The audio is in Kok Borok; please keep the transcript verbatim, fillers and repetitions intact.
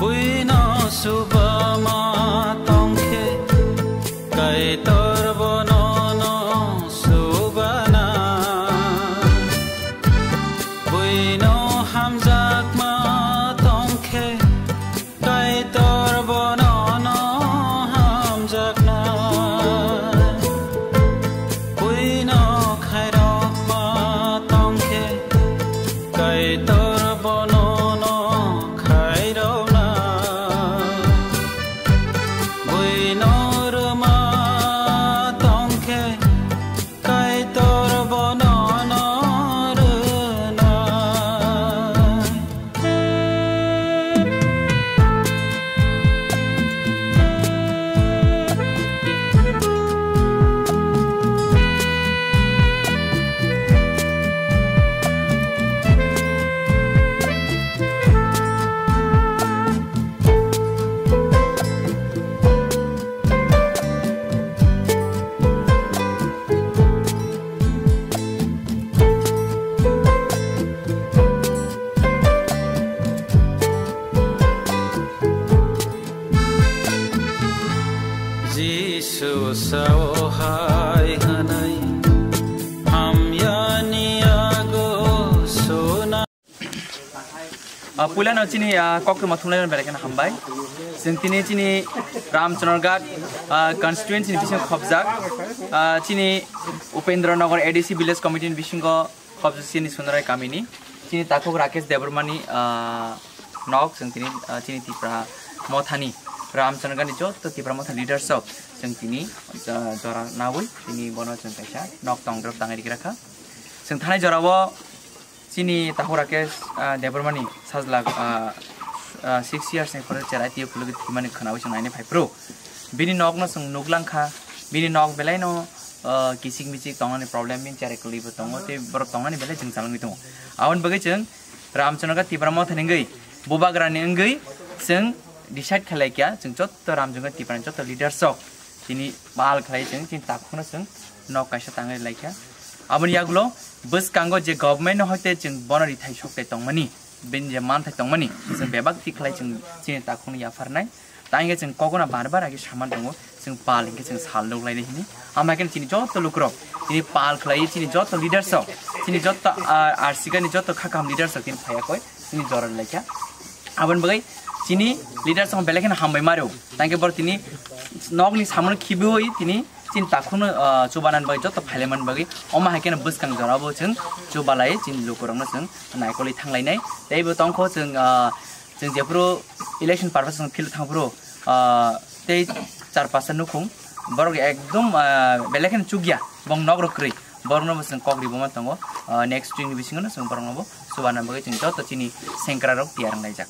Buino subama tongkhe, Kaitor bono no subana. Buino hamjakma tongkhe, Kaitor bono no hamjakna. Buino khairokma tongkhe, Kaitor bono no khairokna. Buino rwma tongkhe, Kaitor bono no rwna. Jisu sao hai hwnwi hamyani yago sona. Ah, puilano chini, ah, koktwma thumlaino belai kheno hambai. Chwng tini chini Ramchandraghat, ah, constituency ni bisingo khopjak, ah, chini Upendra Nagar A D C village committee ni bisingo khopjak chini Sunarai kamini. Chini takhuk Rakesh Debbarmani, ah, nok chwng tini, ah, chini Tipra Mothani Ramchandraghat ni joto Tipra Motha leaders rok chwng tini, ah, jora nawi tini bono chwng kaisa nok tongdrop tangwi rikra kha. Chwng thanai jorao Chini takhuk Rakesh, ah, Debbarmani sajla, ah, ah, six years ni phoro cherai twi phulugwi thwimani khwnawi chwng naina phai phuru. Bini nokno chwng nuklangkha, bini nok belaino, ah, kichik michik tongnani problem, bini cherai kwlwibo tongo, tei borok tongnani belai chwng chalangwi tongo. Aboni bagwi chwng Ramchandraghat Tipra Mothani wngwi, Bubagrani wngwi chwng decide khlai kha, chwng jotto Ramchandraghat Tiprani jotto leaders rok tini pal khlai chwng chini takhukno chwng nok kaisa tangwi lai kha. Aboni yagulo bwskango je government no hoite chwng bono rithai sokthai tongmani, bini je manthai tongmani, chwng bebak thik khlai chwng chini takhukno yapharnai. Tangkhe chwng kokno bar bar age saman tongo, chwng pal hinkhe chwng sal nuk lainai hini. Ama khe chini joto lukurok, chini pal khlai chini joto leaders rok, chini joto, ah, arsikani joto khakam leaders rok tini phaiya koi, chini jora lai kha. Aboni bagwi chini leaders rok belai kheno hambai maro. Tangkhe borok tini nokni samono khibiwi tini chini takhukno, ah, chubanani bagwi joto phailaimani bagwi omo hai kheno bwskang jorabo chwng chubalai chini lukurokno chwng naikolwi thanglainai. Tei bo tongkho chwng, ah, chwng jephuru election purpose chwng field thangphuru, ah, tei char pasta nukhung borok ekdom, ah, belai kheno chukya bong nok rok kwrwi borokno bo chwng kok riboma tongo. Ah, next week ni bisingo no chwng borokno bo chubanani bagwi chwng joto chini sengkra rok tiyar wnglaijak.